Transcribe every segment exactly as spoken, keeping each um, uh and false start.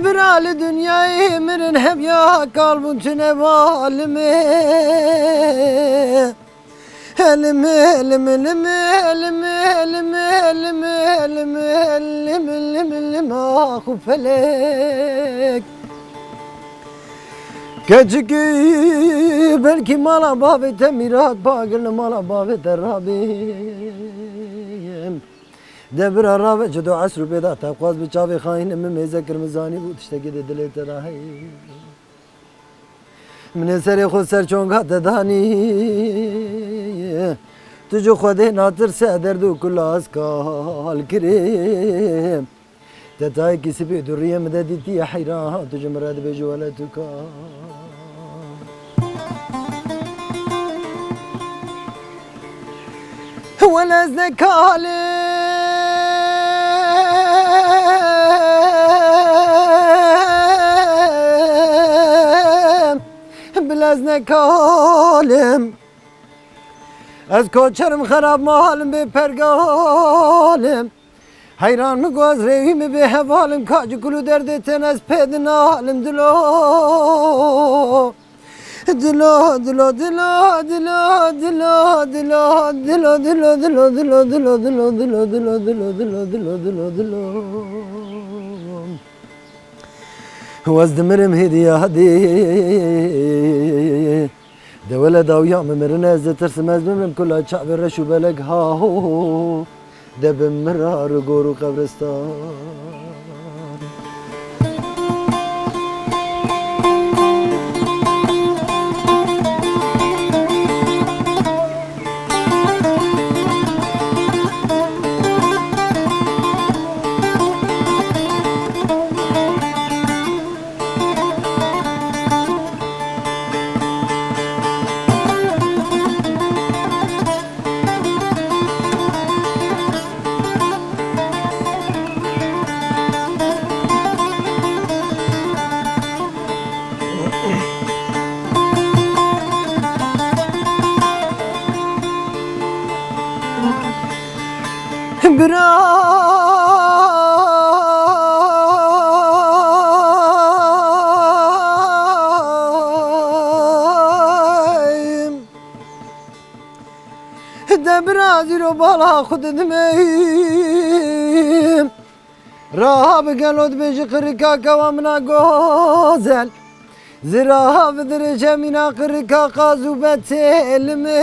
Bira li dinyayê mirin hemiya kal bûn tune balime. Elime, elime, elime, elime, elime, elime, elime, elime, elime, ah, û felek. Keçikî belkî mala bavê te mîrat bagir li mala bavê te rabêm. De bira rave ci do esr û pêda te xwaz bi çavê xayîn min mêze kirmizanî bû tiştekî di dilê te de heye. Min ê serê xwe ser çonga te danî. Tu ji Xwedê natirse derd û kula ez kal kirê. Te tayekî sipê tu riyê min de dîtiye heyran, tu ji min re dibêjî wele tu ka. Wele ez ne kalim, bila ez ne kalim. Ez koçerim xerab malim bê pergalim. Heyran min ku ez rêwî min bê hevalim, ka ji kul û derdê ten ez pê dinalim dilo. Dilo, dilo, dilo, dilo. Û ez dimirim hêdî ya hêdî. De wele dawiya min mirin ez ditirsim, ez bimrim kula çavê reş û belek ha ho ho. De bi mirar û gor û qebristan. Birayim. De bira zîro bala xwe didimeyim. Raha bi gelo dibêji qirika kewa mina gozel. Zira ha vidirêje mîna qirika qaz û betêlime.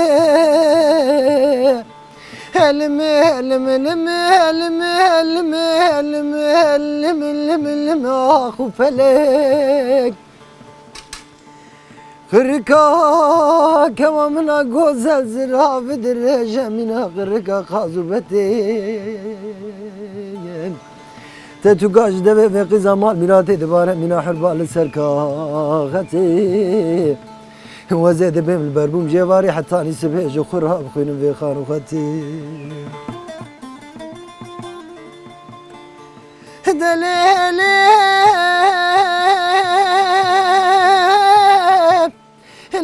Elime, elime, elime, elime, elime, elime, elime, elime, elime, ah, û felek. Qirika kewa mina gozel zira vidirêje mîna qirika qaz û betêl. Te tu ka ji devê vê qîza mal mîratê dibare mîna hurba li ser kaxetê. Wezê dibêm li berbûm jêvarê hetanî sibê ji xwe re bixwînim vê xan û xetê. Delê lê,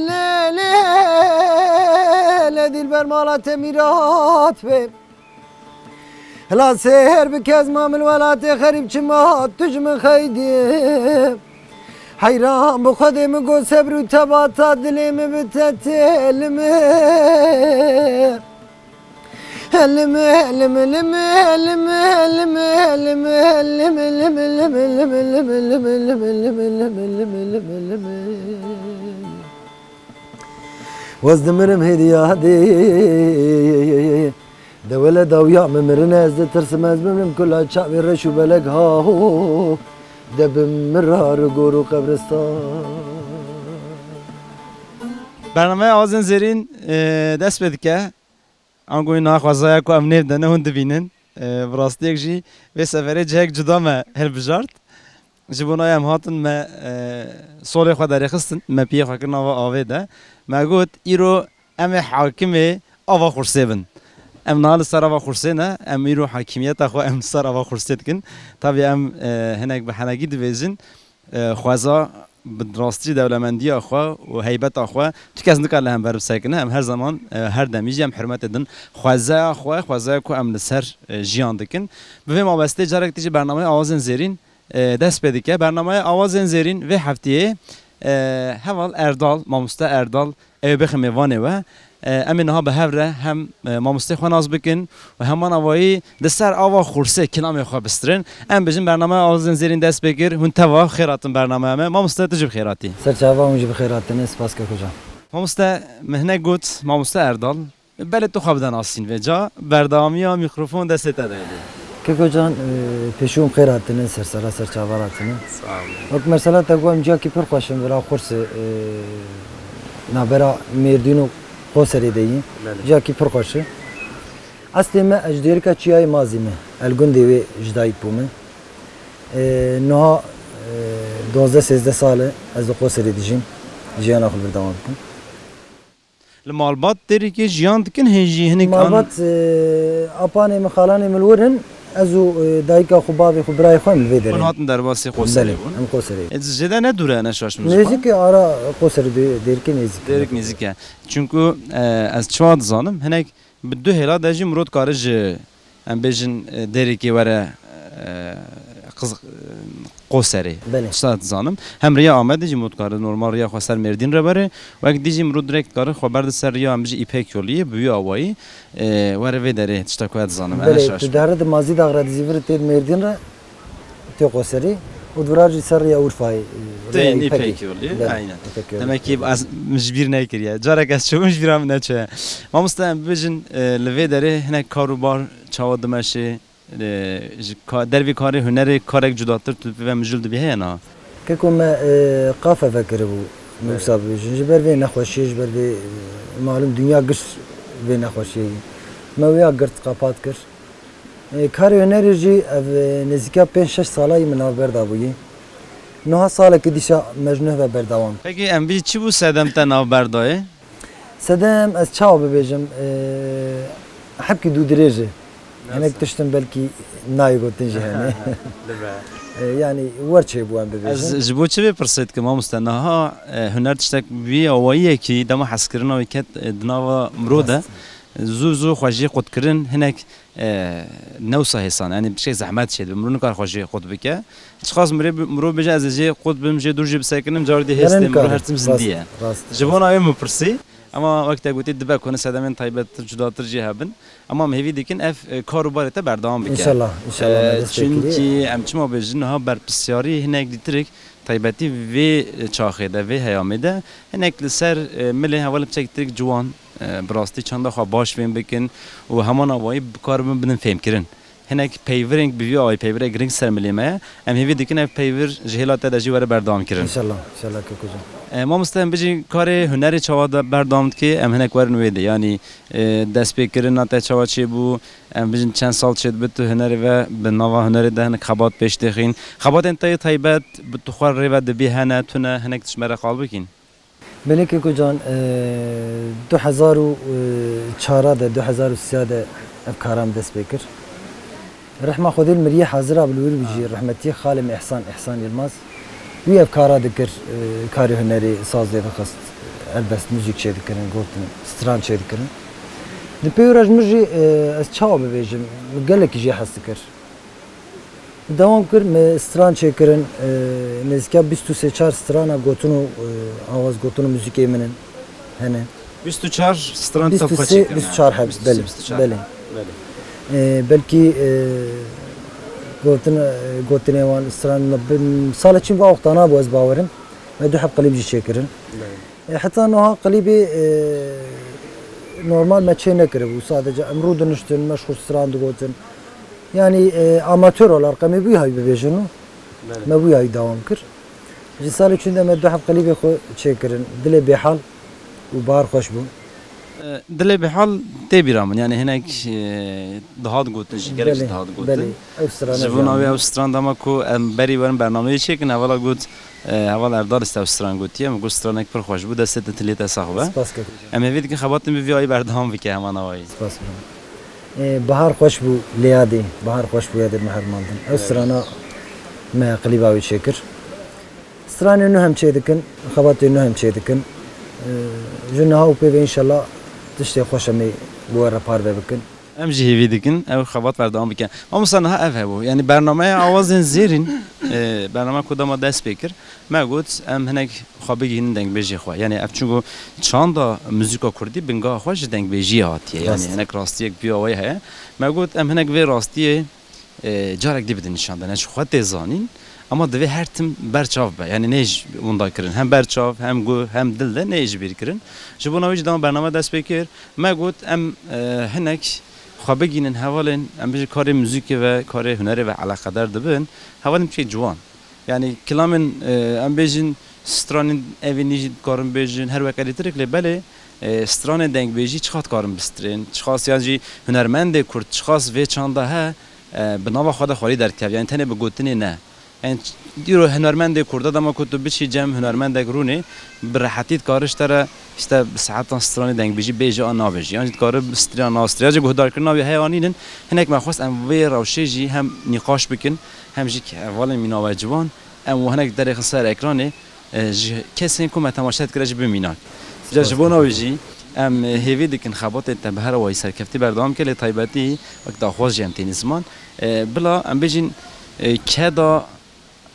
lê lê, lê dilber mala te mîrat be. Hela sêr bi kezma min welatê xerîb çima tu ji min xeydî. Heyran bi Xwedê min got sebr û tebata dilê min bi te têlime. Elime, elime, elime, elime, elime, elime, elime, elime, elime, elime, elime, elime, elime, elime, elime. Wez dimirim hêdî ya hêdî. De wele dawiya min mirin ez ditirsim ez bimrim kula çavê reş û belek ha ho. De bi mirar û gor û qebristan. Bernameya Awazên Zêrîn, e, dest pê dike. Ango wî niha xwezaya ku em nêv de ne hûn dibînin. E, bi rastiyek jî vê seferê cihek cuda me hilbijart. Ji bo nayê em hatin me, e, solê xwe derêxistin, me piyê xwe kir nava avê de. Me got, îro em ê hakimê ava Xursê bin. Em niha li ser ava Xursê ne, em îro hakimiyeta xwe em li ser ava Xursê dikin. Tabî em, e, hinek bi henekî dibêjin. E, xweza bi rastî dewlemendiya xwe û heybeta xwe tu kes nikare li hember bisekine. Em her zeman, e, her demî jî em hurmetê din xwezaya xwe, xwezaya ku em li ser, e, jiyan dikin. Bi vê mabestê carek tî jî bernameyê Awazên Zêrîn, e, dest pê dike. Bernameya Awazên Zêrîn vê heftiyê, e, heval Erdal, mamoste Erdal, ew ê bixê mêvanê we. E, em ê niha bi hev re hem, e, mamosteyê xwe nas bikin û heman awayî di ser ava xursê kilamê xwe bistirin. Em bijin bernameya Awazên Zêrîn dest pê kir. Hûn teva xêr hatin bernameya me. Mamoste, tu jî bi xêr hatî. Serçava hûn jî bi xêr hatine. Spas keko can. Mamoste, min hinek got, mamoste Erdal. Belê tu xwe bide nasîn vê ca, berdewamiya mîkrofon destê te de yê. Keko can, e, pêşû hûn xêr hatine, ser sera ser çavar hatine. Sağ olun. Wek mesela te got, em ciyakî pir xweş in, vira Xurs e, e, navbera Mêrdîn û Qoserê de yî. Belê. Ciyakî pir xweş e. Eslê me, ez ji dêrika Çiyayê Mazî me. El gundê wê ji dayik bûme. E, niha, e, duwazdeh sêzdeh sal e, ez li Qoserê dijîm. Jiyana xwe li vir dewam dikim. Li malbat derîkê jiyan dikin, hê jî hinek an- Malbat, e, apanê min, xalanê min li wir in, ez û, e, dayika xwe, bavê xwe, birayê xwe em li vê derê Hûn ne. Hatin derbasî Qoserê Belê, bûn? Em Qoserê. E, zêde ne dûr e, ne şaş min ji xwe? Nêzîk e, ara Qoserê dê-, Dêrikê nêzîk e. Dêrik nêzîk e. Çunku, e, ez çawa dizanim, hinek bi du hêla de jî mirov dikare ji, em bêjin, e, Dêrikê were, e, Qiz-, e, Qoserê. Belê. Tişta dizanim. Hem riya Amedê jî mirov dikare normal riya xwe ser Mêrdîn re bere. Wek dî jî mirov direkt dikare xwe berde ser riya, em bijî Îpek Yoluyê, bi wî awayî, e, were vê derê, tişta ku ez dizanim. Ene Belê, şaş tu be. Dere di Mazî Dax re dizî vir tê Mêrdîn re, tê Qoserî û di virar jî ser riya Urfayê, e, Tê riya Îpekê. Îpek Yoluyê, Belê, aynen. Îpek Yoluyê. Demek ki ez, min ji bîr nekiriye. Carek ez çûbûm, ji bîra min neçûye. Mamoste, em bibêjin, e, li vê derê hinek kar û bar çawa dimeşê, e, ji ka-, dervî karê hunerê karek cudatir tu pê ve mijûl dibî heye na? Keko me, e, qafe vekiribû, me Belê. Wisa bibêjin. Ji ber vê nexweşiyê, ji ber vê, e, malum dinya giş vê nexweşiyê yî. Me wêya girt, qapat kir. E, karê hunerê jî ev, e, nêzîka pênc şeş sala yî min navber dabûyî. Niha salekî dîsa me ji nuh ve berdewam. Pekî em bî çi bû sedem te navber dayê? Sedem ez çawa bibêjim, e, hepkî dû dirêj e. Nasıl? Hinek tiştin belkî nayê gotin jî hene. Dibe. E, yanî wer çêbû em bibêjin. Ez ji bo çi vê pirsê dikim, mamoste? Niha, e, huner tiştek wî awayiyekî dema hezkirina wî ket, e, di nava mirov de. Rast. Zû zû xwe jê qutkirin hinek, e, ne wisa hêsan e. Yanî bi tiştek zehmet çêdibe. Mirov nikare xwe jê qut bike. Çiqas mirê bi-, mirov bêje ez ê jê qut bim, jê dûr jî bisekinin, carî dî Gere hêstê mirov nikare. Her tim Rast, zindî ye. Rast. Ji bo navê min pirsî, ema wek te gotî dibe ku ne sedemên taybet cudatir jî hebin. Ema em hêvî dikin ev, e, kar û barê te berdewam bike. Înşallah, înşallah, E, me dest pê kiriye. Çunkî em çima bêjin niha berpirsyarî hinek dîtirik taybetî vê çaxê de, vê heyamê de hinek li ser, e, milê hevalê piçek dîtirik ciwan, e, bi rastî çanda xwe baş fêm bikin û heman awayî bikaribin bidin fêmkirin. Hinek peyvirên bi vî awayî peyvirek giring ser milê me ye. Em hêvî dikin ev peyvir ji hêla te de jî were berdewam kirin. Înşallah, înşallah keko can. E, mamoste, em bijî karê hunerê çawa de berdewam dike, em hinek werin wê de. Yanî, e, destpêkirina te çawa çêbû, em bijin çend sal çêdibe tu hunerê ve, bi nava hunerê de hinek xebat pêş dixîn. Xebatên te yê taybet bi tu xwe rê ve dibî hene, tune, hinek tu ji me re qal bikîn? Belê keko can, e, du hezar û çar de, du hezar û sê de ev kara min dest pê kir. Rehma Xwedê li miriyê hazir a, bi li wir bijî, rehmetî xalê min Îhsan, Îhsan Yilmaz. Wî ev kara dikir, e, karê hunerê saz lê dixist, helbest, muzîk çêdikirin, gotin, stran çêdikirin. Di pêwî re ji min jî, e, ez çawa bibêjim, min gelekî jê hez dikir. Dewam kir, me stran çêkirin, e, nêzîka bîst û sê çar strana gotin û, e, awaz gotin û muzîkê min in, hene. Bîst û çar stran te xwe çêkirine? Bîst û çar heb, Bîst û sê, belê, bîst û çar. Belê. Belê. E, belkî, e, gotin, e, gotinê wan stran me bin, sala çîn va wexta nabû ez bawerim. Me du heb klîp jî çêkirin. Belê. E, heta niha klîbê, e, normal me çê nekiribû. Sadece em rû diniştin, me ji xwe stran digotin. Yanî, e, amatör olarak em ê wî hay bibêjin û Belê. Me wî hay dewam kir. Ji salê çûn de me du heb klîbê xwe çêkirin. Dilê Bêhal û Bahar Xweş bû. E, Dilê Bêhal tê bîra min. Yanî hinek, e, dihat gotin jî, gelek jî Belê, dihat gotin. Belê. Ew strana Ji bo navê ew stran dema ku em berî werin bernameyê çêkin, hevala got, e, heval Erdal îste ew stran gotiye. Min got stranek pir xweş bû, destê te tilê te sax be. Spas keko can. Em hêvî dikin xebatên bi vî ayî berdewam bike heman awayî. Spas keko. E, Bahar Xweş bû lê yadê, Bahar Xweş bû yadê me hermandin. Ew Evet. strana me klîba wê çêkir. Stranê nû hem çêdikin, xebatê nû hem çêdikin. E, ji niha û pê ve înşallah tiştê xweş em ê bi we re parve bikin. Em jî hêvî dikin ew xebat berdewam bike. Mamosta niha ev hebû. Yanî bernameya Awazên Zêrîn, e, bername ku dema dest pê kir, me got em hinek xwe bigihînin dengbêjê xwe. Yanî ev çunku çanda muzîka kurdî bingeha xwe ji dengbêjiyê hatiye. Yanî Rast. hinek rastiyek vî awayî heye. Me got em hinek vê rastiyê, e, carek dî bidin nîşan dane. Ji xwe tê zanîn, ama divê her tim ber çav be. Yanî nê ji winda kirin. Hem ber çav, hem guh, hem dil de nê ji bîr kirin. Ji bona wî jî dema bername dest pê kir, me got em, e, hinek xwe bigînin hevalên, em bêjin karê muzîkê ve, karê hunerê ve eleqedar dibin. Hevalên biçî ciwan. Yanî kilamên, e, em bêjin stranên evînî jî dikarin bêjin, her wek elektrîk lê belê, e, stranên dengbêjî çiqas dikarin bistrên, çiqas yan jî hunermendê kurd çiqas vê çanda he, e, bi nava xwe de xwarî derdiket, yanî tenê bi gotinê ne. Yanî îro hunermendê kurda dema ku tu biçî cem hunermendek rûnê, bi rehetî dikare ji te re işte bi saetan stranê dengbêjî bêje an nabêje. Yan jî dikare bi strî an nastrî. Yan jî guhdarkirina wî heye an nînin. Hinek me xwest em vê rewşê jî hem nîqaş bikin, hem jî hevalên mîna we ciwan, em û hinek derêxin ser ekranê, e, ji kesên ku me temaşe dikire jî bimînak. Îca ji bona wî jî em, e, hêvî dikin xebatên te bi her awayî serkeftî berdewam ke, lê taybetî wek daxwaz jî em têne ziman. E, bila em bêjin, e, keda,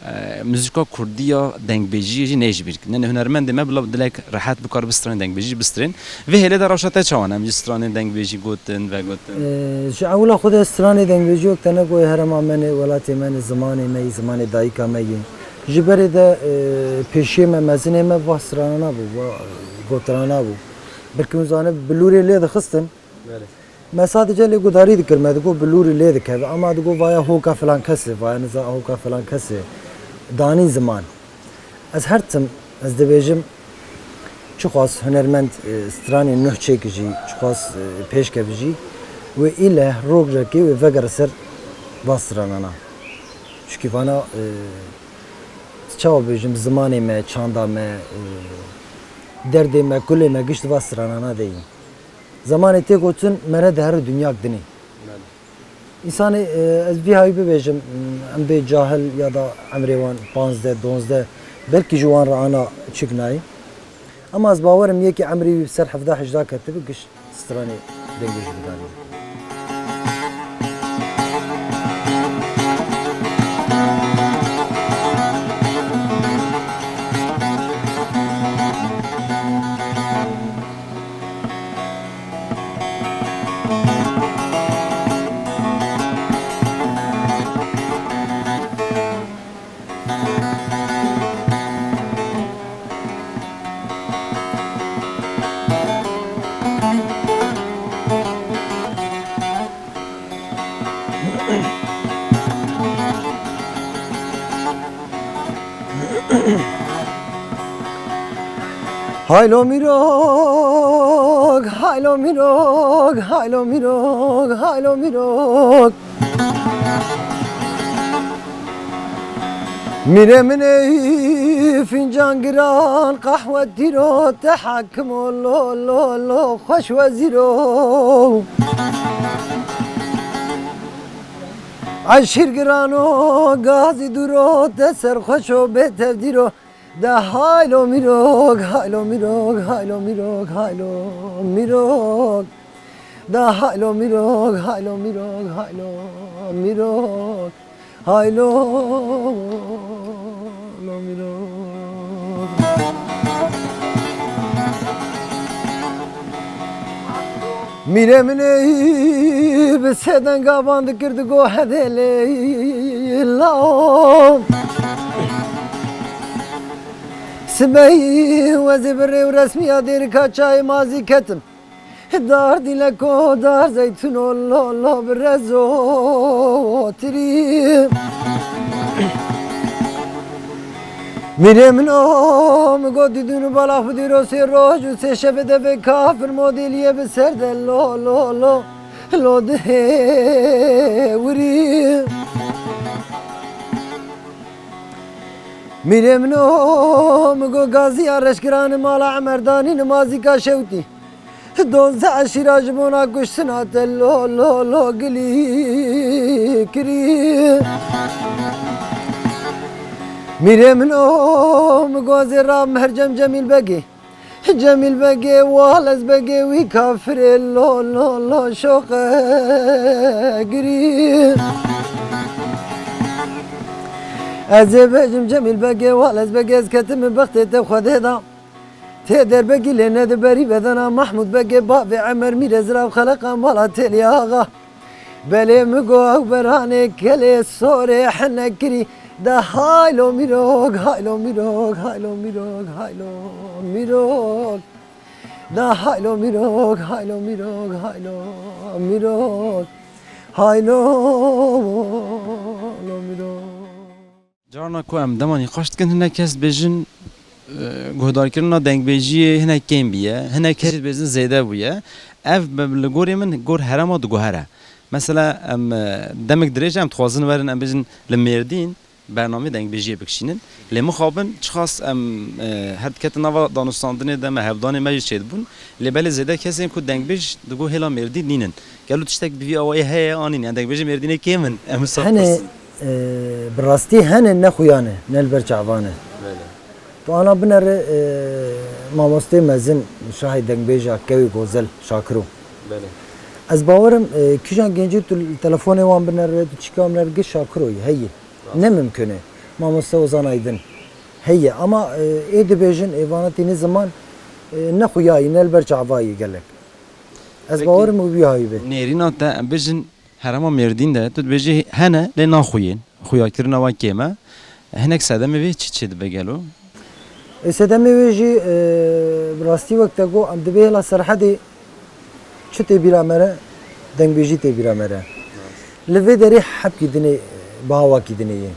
e, muzîka kurdî ya dengbêjiyê jî nê ji bîr kirin. Yanî hunermendê me bila dilek rehet bikar bi stranên dengbêjî jî bistrên. Vê hêlê de rewşa te çawan em jî stranên dengbêjî gotin, vegotin? E, ji ewila xwe de stranê dengbêjî wek te negoyê herêma me ne, welatê me ne, zimanê me yî, zimanê dayika me yî. Ji berê de, e, pêşiyê me, mezinê me va stranana bû, va gotirana bû. Belkî hûn zanin, bilûrê lê dixistin. Belê. Me sadece lê gudarî dikir, me digot bilûrî lê dikeve, ama digot vaya hoka filan kesê, vaya niza hoka filan kesê. Danî ziman. Ez her tim, ez dibêjim, çiqas hunermend, e, stranê nuh çêkijî, çiqas, e, pêşkevijî, wê île rojekê wê vegere ser va stranana. Çikî vana, e, çawa bêjim, zimanê me, çanda me, e, derdê me, kulê me gişt va stranana de yî. Zemanê tê gotin, mere dihere dinyak dinê. Belê. Însanê, e, ez vî hayî bibêjim, em bê cahil ya da emrê wan panzdeh, donzdeh, belkî ji wan re ana çik nayê. Ama ez bawer im yekî emrê wî ser hevdeh hejda ketibi, giş stranê dengê jî bidarî. Haylo mîrok, haylo mîrok, haylo mîrok, haylo mîrok. Mîrê min ê fîncan giran qehwe dîro, te hakim o lo, lo, lo, xweş wezîro. Eşîr giran o, gazî dûr o, te serxweş o, bê tevdîr o. De haylo mîrok, haylo mîrok, haylo mîrok, haylo mîrok. De haylo mîrok, haylo mîrok, haylo mîrok. Haylo mîrok. Mîrê min ê bi sê denga ban dikir, digo hedê lê lao. Sibeyî wezî bi rê û resmiya dêrika çayê mazî ketim. Dar dîleko dar zeytûno lo lo bi rezotirî. Mîrê min o, min got dîdûn û bala xwe dîro sê roj û sê şevê devê kafir modêliyê bi ser de lo lo lo lo dihê wirî. Mîrê min o, min got gaziya reşkiranê mala Emerdanî nimazîka şewtî. Donze eşîra ji bona kuştina te lo lo lo gilî kirî. Mîrê min o, min got zêra Mercem Cemîl Begî. Cemîl Begê, Wales Begê, wî kafirê lo lo lo şoqe girî. Ez ê bêjim Cemîl Begê, Wales Begê, ez ketime bextê te Xwedê da. Tê derbegî lê nedi berî bedena Mahmûd Begê, bavê Emer Mîrê Zirav xeleqa mala Têlî Axa. Belê min got ew beranê kelê sorê hene kirî. De haylo mîrok, haylo mîrok, haylo mîrok, haylo mîrok. De haylo mîrok, haylo mîrok, haylo mîrok. Haylo mîrok. Carna ku em dema nîqaş dikin, hinek kes dibêjin, e, guhdarkirina dengbêjiyê hinek kêm bûye, hinek kes dibêjin zêde bûye. Ev bi, li gorê min gor herema diguhere. Mesela em, e, demek dirêj em dixwazin werin, em bêjin li Mêrdîn bernameyê dengbêjiyê bikişînin. Lê mixabin çiqas em, e, her diketin nava danûstandinê de me hevdanê me jî çêdibûn. Lê belê zêde kesên ku dengbêj digo hêla Mêrdîn nînin. Gelo tiştek bi vî awayî heye an nîn? Yan dengbêjê Mêrdînê kêm in? Em wisa Hene, dipirsin. E, bi rastî hene ne xuya ne, ne li ber çavan e. Belê. Tu ana binere, e, mamostê mezin, şahê dengbêja Kewê Gozel, Şakiro. Belê. Ez bawerim, e, kîjan gencî tu li telefonê wan binere, tu çîka binere, giş Şakiro ye, heye. Rast. Ne mimkun e. Mamoste Ozan Aydin. Heye, ama, e, ê dibêjin, ê vana tînî ziman, e, ne xuya ye, ne li ber çava ye gelek. Ez Peki, bawerim û wî hayî be. Nêrîna te, em bêjin, herêma Mêrdîn de, tu dibêjî hene, lê naxuyên. Xuyakirina wan kêm e. Hinek sedemê vê çi çêdibe gelo? E, sedemê wê jî, e, bi rastî wek te got, em dibê hêla Serhedê çi tê bîra me re, dengbêjî tê bîra me re. Li vê derê hebkî dinê, bi hawakî dinê ye.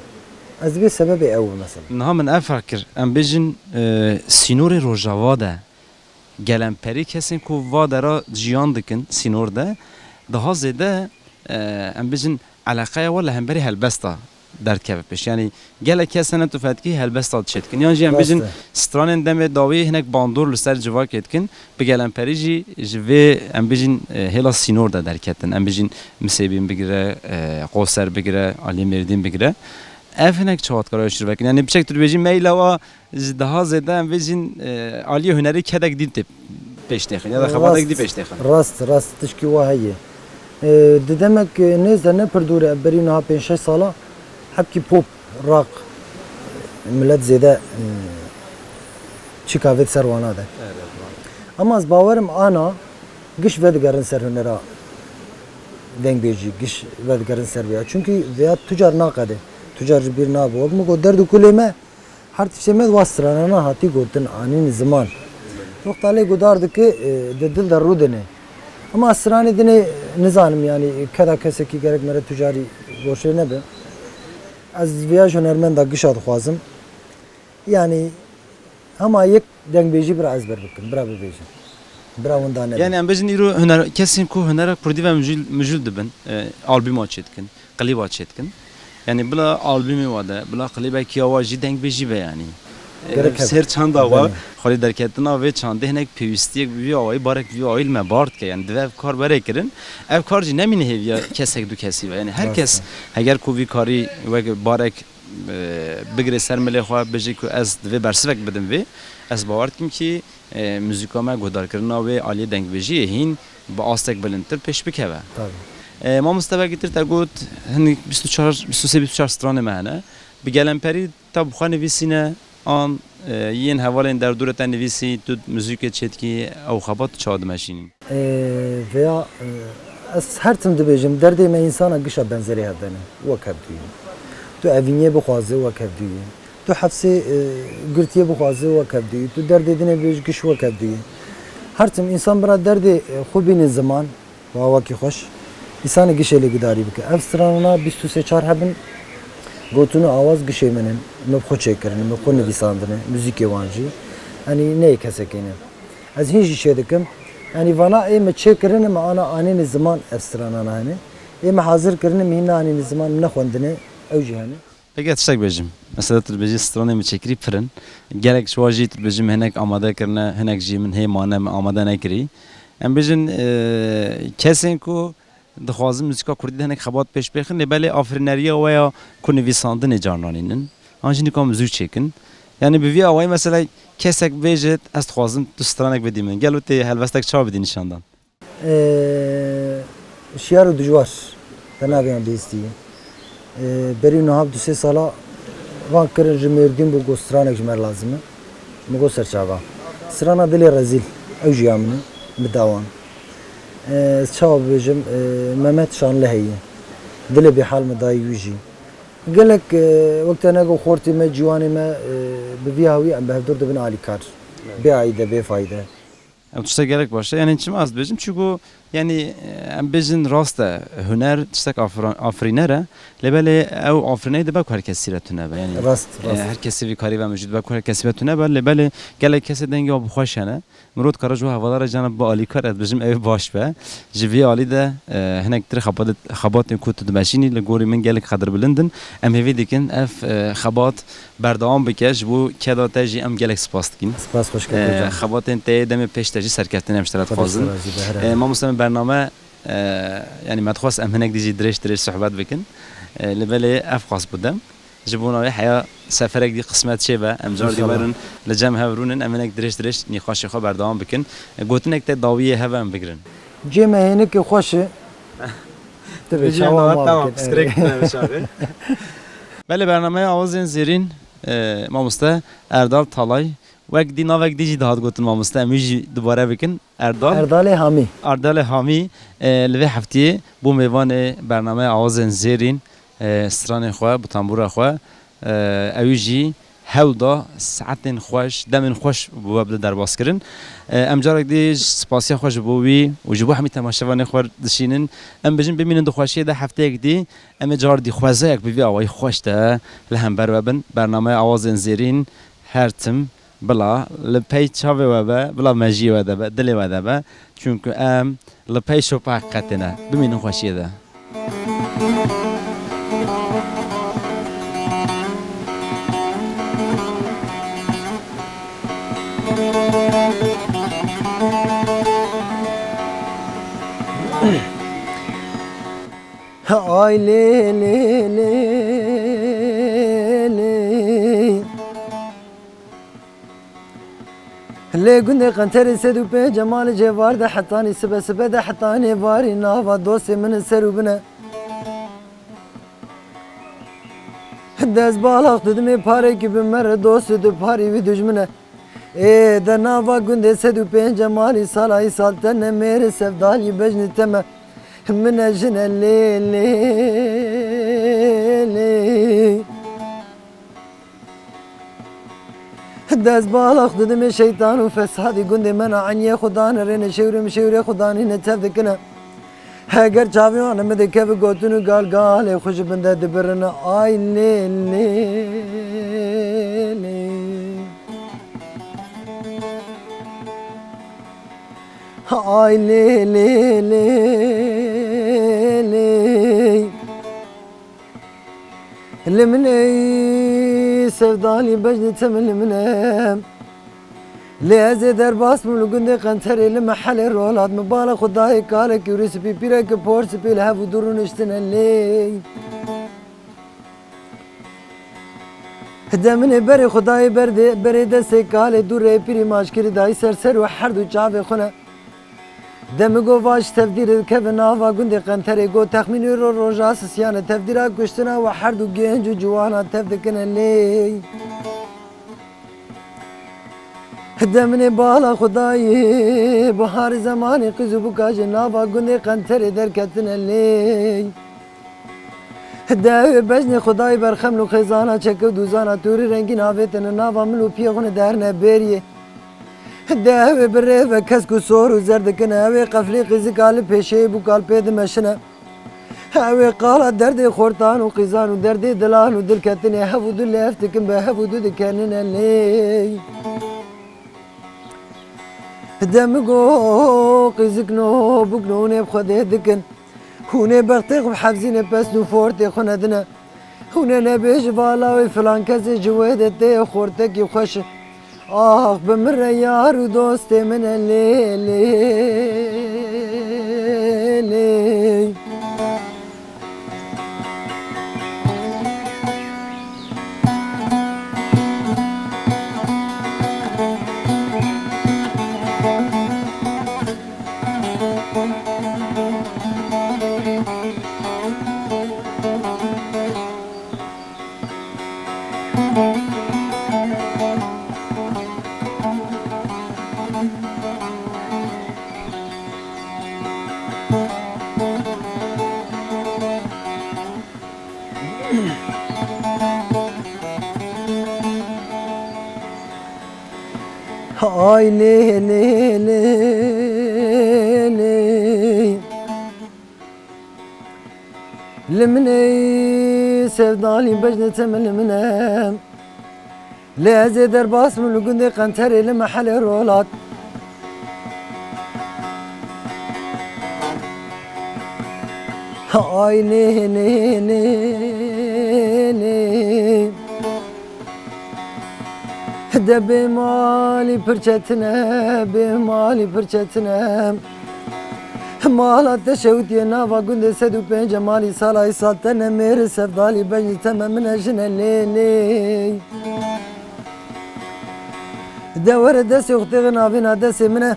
Ez dibê sebebê ew e mesela. Niha min ev ferq kir. Em bêjin, e, sînorê Rojava de gelemperî kesên ku va dera jiyan dikin sînor de, daha zêde, e, em bêjin eleqeya we li hemberî helbesta derdikeve pêş. Yanî gelek kes hene tu fetkî helbesta çêdikin. Yan jî em bêjin Rast e. stranên demê dawî hinek bandor li ser civakê dikin, bi gelemperî jî ji vê em bêjin, e, hêla sînor de derketin. Em bêjin Misêbîn bigire, e, Qoser bigire, aliyê Mêrdîn bigire. Ev hinek çawa dikare şir vekin? Yanî biçek tu dibêjî meyla wa Ji daha zêde em vê jin, e, aliyê hunerî kedek dî tê pêş têxin ya da xebatek dî pêş têxin. Rast, rast, tişkî wa heye. E, di demek, e, nêz de ne pir dûr e, berî niha pênc şeş sala hebkî pop, rock, milet zêde, e, çîka vê di ser wana de. Evet, var. Ama ez bawerim ana giş vedigerin ser hunera dengbêjî, giş vedigerin ser vêya. Çunkî vêya tu car naqede, tu car ji bîr nabe. Wek min got, derd û kulê me, Her tiştê me wa stranana hatî gotin, anîn ziman. Wexta lê gudar dike, e, di dil de rûdine. Ama stranê dinê nizanim, yanî keda kesekî gerek mere tu carî goşê nebe. Ez viya ji hunermenda gişa dixwazim. Yanî hema yek dengbêjî bira ezber bikim, bira bibêjim. Bira winda nebe. Yanî em bêjin îro huner, kesên ku hunera kurdî ve mijûl, mijûl dibin, e, albûma çêdikin. Klîba çêdikin. Yanî bila albûmê wa de, bila klîbekî ya wa jî dengbêjî be yanî. Gerek hebe. Her çanda wa, Belê. xwelî derketina vê çandê hinek pêwîstiyek bi vî awayî, barek bi vî awayî li me bar dike. Yanî divê ev kar were kirin. Ev kar jî nemîne hêviya kesek du kesî be. Yanî her Rast kes e. heger ku vî karî wek barek, e, bigire ser milê xwe, bêje ku ez divê bersivek bidim vê, ez bawer dikim kî, e, muzîka me, guhdarkirina wê aliyê dengbêjiyê hîn bi astek bilindtir pêş bikeve. Tabii. E, mamoste, belkî tir te got, hinek bîst û çar, bîst û sê, bîst û çar stranê me hene. Bi gelemperî te bi xwe nivîsîne, an, e, yên hevalên derdûrê te nivîsî, tu muzîkê çêdikî, ew xebat tu çawa dimeşînî? E, veya, e, ez her tim dibêjim, derdê me însana gişa benzerê hev de ne, wek hev duyî. Tu evîniyê bixwaze, wek hev duyî. Tu hefsê, e, girtiyê bixwaze wek hev duyî. Tu derdê dinê bêj giş wek hev duyî. Her tim însan bira derdê, e, xwe bîne ziman, wa wekî xweş. Însanê gişê lê gudarî bike. Ev stranana bîst û sê çar hebin, gotin û awaz gişê min in. Min bi xwe çêkirine, min bi xwe nivîsandine, muzîkê wan jî. Yanî neyê kesekê ne. Ez hîn jî çê dikim. Yanî vana ê me çêkirine, me ana anîne ziman ev stranana hene. Ê me hazir kirine, me hîn neanîne ziman, min nexwendine, ew jî hene. Peki, ez tiştek bêjim. Mesela tu dibêjî stranê min çêkirî pir in. Gelek ji wan jî tu dibêjî min hinek amade kirine, hinek jî min hê mane min amade nekirî. Em bêjin, e, kesên ku dixwazin muzîka kurdî de hinek xebat pêş bêxin, lê belê afirîneriya we ya ku nivîsandinê carna nînin. An jî nika muzîk çêkin. Yanî bi vî awayî mesela kesek bêjit, ez dixwazim tu stranek bidî min. Gelo tê helwestek çawa bidî nîşandan? Ee, şiyar û dijwar. Te navê yan bihîstî. Ee, berî niha bi du sê sala van kirin ji Mêrdîn bû, got stranek ji me re lazim e. Min got ser çava. Strana Dilê Rezîl, ew jî ya min e, bi dawan. Ee, ez çawa bibêjim, ee, Mehmet Şanliheyî. Dilê bêhal min dayî wî jî. Gelek, ee, wek te nego xortê me, ciwanê me, ee, bi vî hawî em bi hevdûr dibin alîkar. Bê aîde, bê fayde. Ew tiştek gelek baş e. Yanî çima ez dibêjim? Çunku yanî, e, em bêjin rast e, huner tiştek afra-, afirîner e. Lê belê ew afirîneyî dibe ku her kesî re tune be. Yanî, rast, e, rast. Her kesî vî karî ve mijûl dibe ku her kesî ve tune be. Lê belê gelek kesê dengê wan bi xweş hene. Mirov dikare ji wan hevalara cana bi alîkar ez dibêjim ew ê baş be. Ji vî alî de, e, hinek tir xebatê-, xebatên ku tu dimeşînî li gorî min gelek qedirbilind in. Em hêvî dikin ev, e, xebat berdewam bike, ji bo keda te jî em gelek spas dikin. Spas xweş kek hocam. Xebatên te yê demê pêş te jî serkeftin em ji te re dixwazin. Xwedê razî be, her Ee, mamoste min bername, e, yanî me dixwest em hinek dî jî dirêj dirêj sohbet bikin. E, lê belê ev xwest bû dem. Ji bo navê heya seferek dî qismet çê be, em car dî werin li cem hev rûnin, em hinek dirêj dirêj nîqaşê xwe berdewam bikin. E, gotinek te dawiyê hev em bigirin. Cê me hênikê xweş e. Tabii, çawa tamam, tamam, bikin. Belê bernameya Awazên Zêrîn, e, mamoste Erdal Talay, wek dî navek dî jî dihat gotin mamoste, em wî jî dubare bikin. Erdal. Erdalê Hamî. Erdalê Hamî, e, li vê heftiyê bû mêvanê bernameya Awazên Zêrîn, e, stranê xwe, bi tembûra xwe, e, ew jî hewl da saetên xweş, demên xweş bi we bide derbas kirin. E, em carek dî ji spasiya xwe ji bo wî û ji bo hemî temaşevanê xwe dişînin. Em bijin bimînin di xweşiyê de hefteyek dî. Em ê car dî xwezayek bi vî awayî xweş de li hember we bin. Bernameya Awazên Zêrîn her tim bila li pey çavê we be, bila mejiyê we de be, dilê we de be. Çunku em li pey şopa heqîqetê ne. Bimînin xweşiyê de. Ay lê lê lê lê. Lê gundê Qenterê sed û pênc malê cêvar de hetanî sibe sibe de hetanî varî nava dostê min ser û bine. Dest balax didimê parekî bi me re dost û di parî wî dujmine. Ê de nava gundê sed û pênc malî sala îsal te ne mêrê sevdalî bejnî te me. Min e jine lê lê lê. Dest balax didimê şeytan û fesadî gundê me na eniyê xwe dane rêne şewrê min şewrê xwe danîne tev dikine. Heger çavê wan min dikeve gotin û gal galê xwe ji bin de dibirine. Ay lê lê lê. Ay lê lê lê lê. Li min ey sevdalî bejnî te min li min e. Lê ez ê derbas bûm li gundê Qenterê li mehelê rolat min bala xwe dayê kalekî rûspî pîrekî por spî li hev û du rûniştine lê. Demê berê xwe dayê berdê, berê destê kalê dû rê pîrî maçkirî dayî ser ser û her du çavê xwe ne. Demê go vaş tevdîr dikeve nava gundê Qenterê go texmînî ro roja sisiyane tevdîra kuştina we her du genc û ciwana tev dikine lê. Demê bala xwe dayê biharê zemanê qiz û bûka ji nava gundê Qenterê derketine lê. Dewê bejnê xwedayî berxeml û xêzana çeke û dûzana tûrî rengîn avêtine nava mil û piyê xwe ne derine bêriyê. Dewê bi rê ve kesk û sor û zer dikine, ew ê qeflê qîzika li pêşeyê bûkal pê dimeşine. Ew ê qala derdê xortan û qîzan û derdê dilan û dilketinê hev û du lêv dikin, bi hev û du dikenine lê. Demigo qîzikno bûkno hûn ê bi xwedê dikin. Hûn ê bextê xwe bi hefzînê pesn û fortê xwe nedine. Hûn ê nebêjin vala wê filan kesê ji wê de tê xortekî xweş e. Ax bi min re yar û dostê min e lê lê lê. Ay lê lê lê lê. Li min ey sevdalî bejnê te min li min e. Lê ez ê derbas bim li gundê Qenterê li mehelê Rolat. Ay lê lê lê lê. De bê malî pir çetin e, bê malî pir çetin e. Mala te şewitiye nava gundê sed û pênc e, malî sala îsal te ne mêr e, sevdalî bejnî te me min e jine lê lê. De were destê xwe têxe navêna destê min e.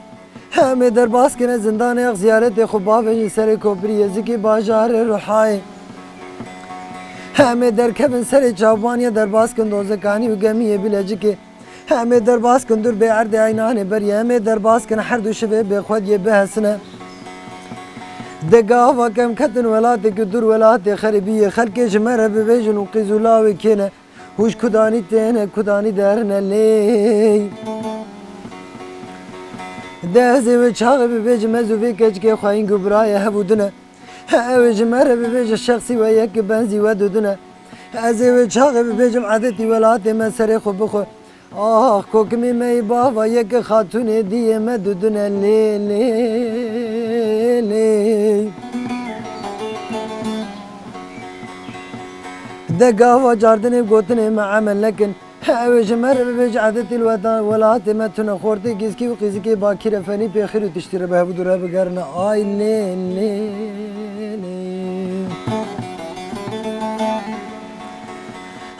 Em ê derbas kine zindanê, ex ziyaretê xwe bavêjin serê Kopirî Yezikî bajarê Ruhayê. Em ê derkevin serê çavbaniya derbas kin Dozekanî û gemiyê Bilecikê. Em ê derbas kin dûr bê erdê eynanê beriyê. Em ê derbas kin her du şivê bêxwediyê bihesine. De gava kem ketin welatê ku dûr welatê xerîbiyê, xelkê ji me re bibêjin û qîz û lawê kê ne. Hûş kudanî têne, kudanî derine lê. De ez ê wê çaxê bibêjim, ez û vê keçikê xweyîng û birayê hev û din e. Ew ê ji me re bibêje, şexsî we yek e, benzî we dudin e. Ez ê wê çaxê bibêjim, edetî welatê me serê xwe bixwe. Ax, kokimê me yê bava yek e, xatûnê diyê me dudin e lê, lê, lê. De gava cardinê gotinê me emel nekin. Ew ê ji me re bibêje, edetî li wetan-, welatê me tune, xortê gîskî û qîzikê bakî re fenî pê xêr û tiştî re bi hev û du re bigerine. Ay lê, lê, lê.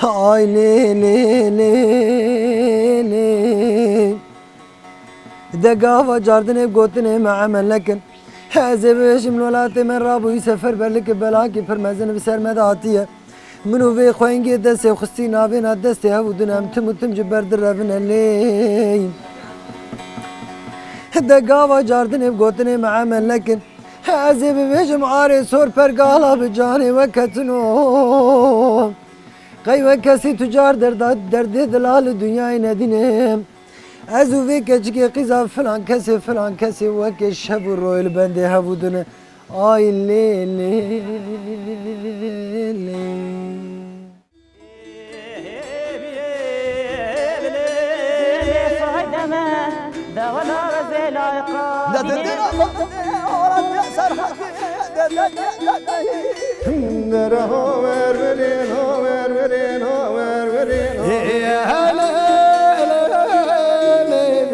Ay lê, lê, lê, lê. De gava cardinê gotinê me emel nekin. Ez ê bibêjim, li welatê me rabûyî seferberlikê belakî pir mezin bi ser me de hatiye. Min û vê xweyngê destê xwistî navêna destê hev û din em tim û tim ji ber direvine lê. De gava cardinê bi gotinê me emel nekin. Ez ê bibêjim arê sor pergala bi canê we ketino. Qey we kesî tu car derda, derdê dila li dinyayê nedîne. Ez û vê keçikê qîza filan kesê, filan kesê wekê şev û royê li bendê hev û dune. Ay lê lê lê.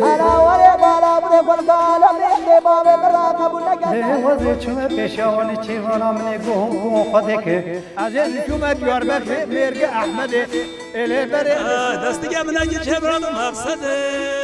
Hela werê bala bide gulgala, bê bavê min ra qebûl neke. Lê wezê çûme pêşiya wan ê çêvana min ê guh û guh Xwedê kir. Ez ê çûme Diyarbekirê mêrgê Ehmedê. Ê lê berê. Destige min eke çevra bi maqsedê.